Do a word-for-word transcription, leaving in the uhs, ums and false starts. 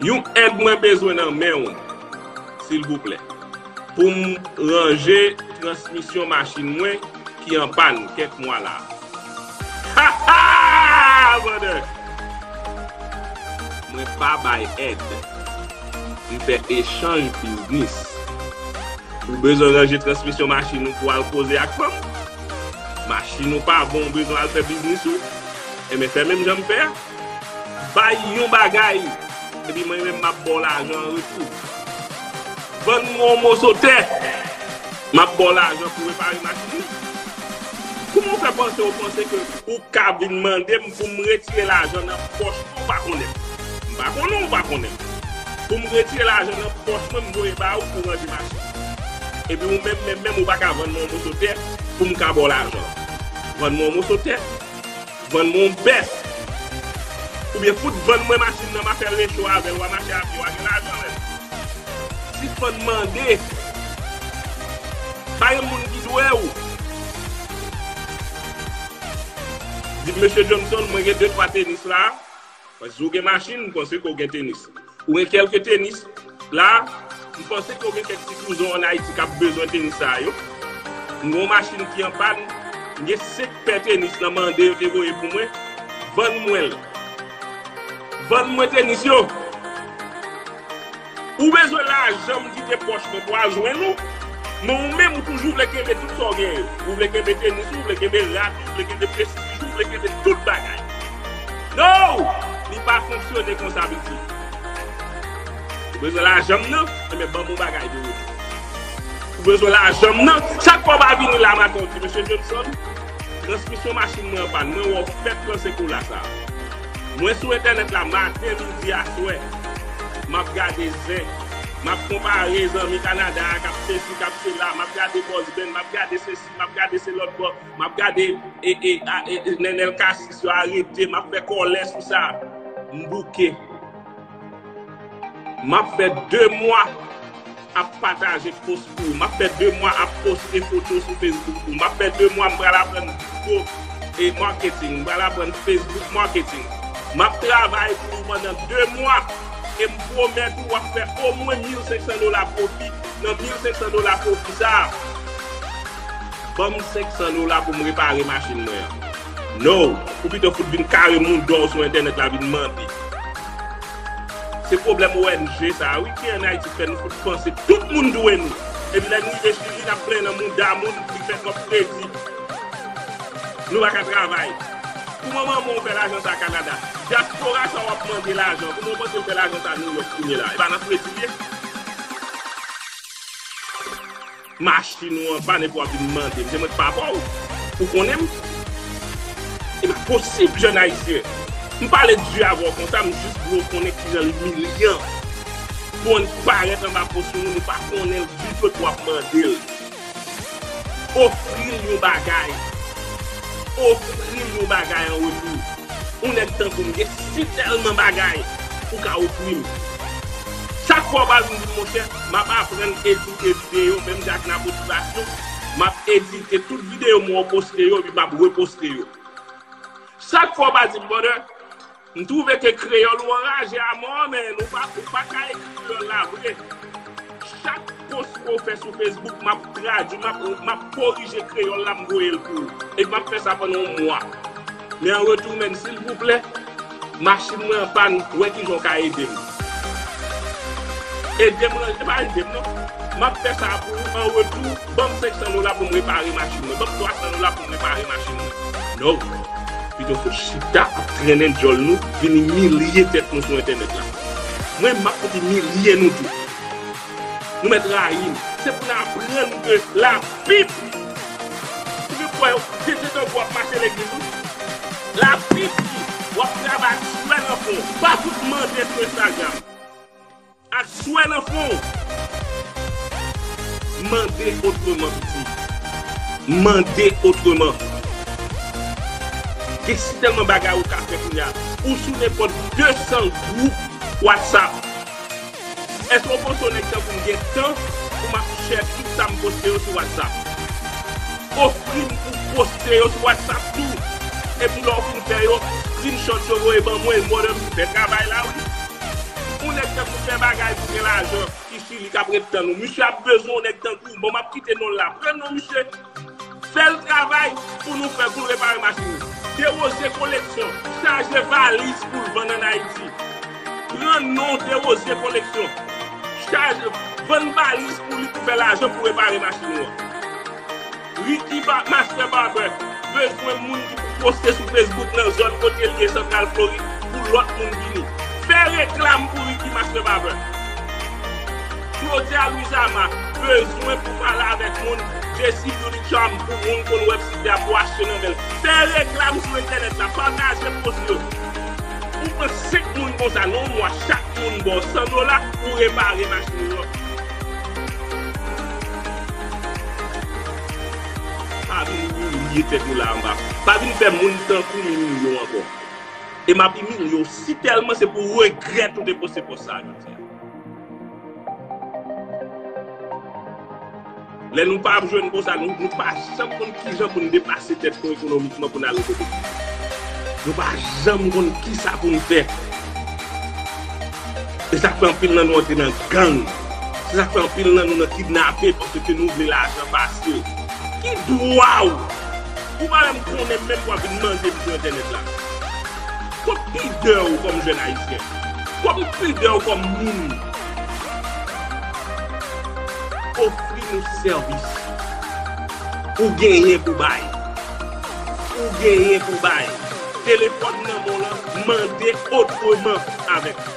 Yon èd mwen bezwen nan men w, silvouplè, pou m ranje transmisyon machin mwen ki an pàn kèk mwa la. Ha ha! Brother! Mwen pa bay èd. M fè echanj biznis. Ou bezwen ranje transmisyon machin ou pou al koze ak fanm? Machin ou pa bon, ou bezwen al fè biznis ou? Enben, fè menm jan m fè a. Bay yon bagay, epi mwen menm m ap ba w lajan an retou. Vann mwen yon moso tè, m ap ba w lajan pou repare machin ou. Kouman w fè panse, w panse ke ou ka vin mande m pou m retire lajan nan pòch mwen, ou pa konnen m? M pa konnen w, ou pa konnen m. Pou m retire lajan nan pòch mwen, m voye ba ou pou w ranje machin. Epi ou menm, menm, menm, ou pa ka vann mwen yon moso tè pou m ka ba w lajan. Vann mwen yon moso tè. Vann mwen yon bèf. Oubyen fout vann mwen machin nan, m a fè recho avè l, w a mache a pye, w a gen lajan menm. Si fann mande, pa gen moun ki dwe w. Di, Mesye Johnson, mwen gen de twa tenis la. Paske si w gen machin, m panse ke w gen tenis. Ou gen kèlke tenis la, m panse ke w gen kèk ti kouzen w ann Ayiti k ap bezwen tenis sa yo. M gen yon machin ki an pàn, m gen senk pè tenis nan mande yo te voye pou mwen. Vann mwen l. Vann mwen tenis yo. Ou bezwen lajan m kite pòch mwen pou al jwenn ou, men ou menm ou toujou vle kenbe tout sa w genyen. Ou vle kenbe tenis ou, ou vle kenbe rad ou, ou vle kenbe prestij ou, ou vle kenbe tout bagay. No! Li pa fonksyone konsa, pitit. Ou bezwen lajan m nan? Enben, ban m yon bagay de retou. Ou bezwen lajan m nan? Chak fwa w pa vini la maten, w di, Mesye Johnson, transmisyon machin mwen an pàn, mwen wè w fèk ranse kou la sa. Mwen sou entènèt la maten, midi, aswè. M ap gade zen. M ap konpare zanmi Kanada a k ap sesi, k ap sela. M ap gade Boss Ben, m ap gade sesi, m ap gade se lòt bò. M ap gade e, e, a, e, e, Nenel Cassy yo arete. M ap fè kòlè sou sa. M bouke. M ap fè de mwa ap pataje post pou ou. M ap fè de mwa ap poste foto sou Facebook pou ou. M ap fè de mwa m pral aprann gwo e marketing. M pral aprann Facebook marketing. M ap travay pou ou pandan de mwa e m pwomèt ou w ap fè omwen mil senk san dola pwofi. Nan mil senk san dola pwofi sa a, ban m senk san dola pou m repare machin mwen an. No, ou pito fout vin kare mouda w sou entènèt la vin mande. Se pwoblèm O N G sa a, wi, ki ann Ayiti fè nou fout panse tout moun dwe nou. Epi lè n rive Chili, n ap plenyen nan mouda moun ki fè twòp kredi. Nou pa ka travay. Kouman manman w fè lajan sa a Kanada? Dyaspora sa w ap mande lajan, kouman w panse l fè lajan sa a Nouyòk kounye la? E pa nan kredi l ye? Machin ou an pàn epi w ap vin mande m. Se mwen k papa w? Ou konnen m? E pa posib, jèn ayisyen. M pale di avè w konsa, m jis vle w konnen kijan l imilyan. Pou w parèt anba po sou moun, ou pa konnen l ditou epi w ap mande l. Ofri l yon bagay. Ofri l yon bagay an retou. Yon nèg tankou m gen sitèlman bagay ou ka ofri m. Chak fwa w pral vin di m, monchè, m ap aprann edite videyo, menm jan ak Napotivasyon, m ap edite tout videyo m wè w poste yo, epi m ap reposte yo. Chak fwa w pral di m, brother, m twouve ke kreyòl ou anraje a mò, men ou pa, ou pa ka ekri kreyòl la vre. Chak post ke w fè sou Facebook, m ap tradui, m ap, m ap korije kreyòl la, m voye l pou ou. Epi m ap fè sa pandan yon mwa. Men an retou, menn, silvouplè, machin mwen an pàn, wè kijan w ka ede m. Ede m ranje, pa ede m non. M ap fè sa pou ou, an retou, ban m senk san dola pou m repare machin mwen. Ban m twa san dola pou m repare machin mwen. No. Pito fout chita ap trennen djòl nou, vin imilye tèt nou sou entènèt la. Mwen, m ap fout imilye nou tou. Nou mèt rayi m. Se pou n aprann ke Labib. Ou gen kwè yo tete tankou w ap mache legliz ou? Labib di, w ap travay ak swè nan fwon w. Pa fout mande sou Instagram. Ak swè nan fwon w. Mande otreman, pitit. Mande otreman. Gen sitèlman bagay ou ka fè kounye a. Ou sou nenpòt de san gwoup WhatsApp. Èske w panse yon nèg tankou m gen tan pou m ap share tout sa m poste yo sou WhatsApp? Ofri m pou poste yo sou WhatsApp tou. Epi lè w fin fè yo, screenshot yo voye ban mwen, mwen menm m fè travay la wi. Yon nèg tankou fè bagay pou gen lajan ki Chili k ap ret tann ou. Misye ap bezwen yon nèg tankou ou. Bon, m ap kite non l la. Pran non misye. Fè l travay pou nou fè, pou l repare machin ou. Dewoze Koleksyon, chaje valiz pou l vann ann Ayiti. Pran non Dewoze Koleksyon. Chaje, vann valiz pou li pou fè lajan pou repare machin ou an. Ricky Ba-, Master Barber bezwen moun ki pou poste sou Facebook nan zòn kote l ye, Santral Florid, pou lòt moun vini. Fè reklam pou Ricky Master Barber. Claudia Luisama bezwen pou pale avèk moun, Jessie Beauty Charm pou moun konn wèbsite a pou achte nan men l. Fè reklam sou entènèt la, pataje post yo. Ou pran senk moun konsa nan yon mwa, chak moun ba w san dola, ou repare machin ou an. Pa vin imilye tèt ou la anba. Pa vin fè moun tankou m imilye w ankò. E m ap imilye w si tèlman se pou w regrèt ou te poste pòs sa a jodi a. Lè nou pa ap jwenn konsa, nou, nou pa janm konn kijan pou n deplase tèt nou ekonomikman pou n al yon kote. Nou pa janm konn kisa pou n fè. E sa k fè anpil nan nou antre nan gang. Se sa k fè anpil nan nou nan kidnape paske nou vle lajan fasil. Ki dwa w? Ou pa menm konnen menm w ap vin mande m sou entènèt la. Kot pidè w kòm jèn ayisyen? Kot pidè w kòm moun? Ofri nou sèvis. Ou genyen pou bay. Ou genyen pou bay. Telefòn nan men w lan, mande otreman avèk.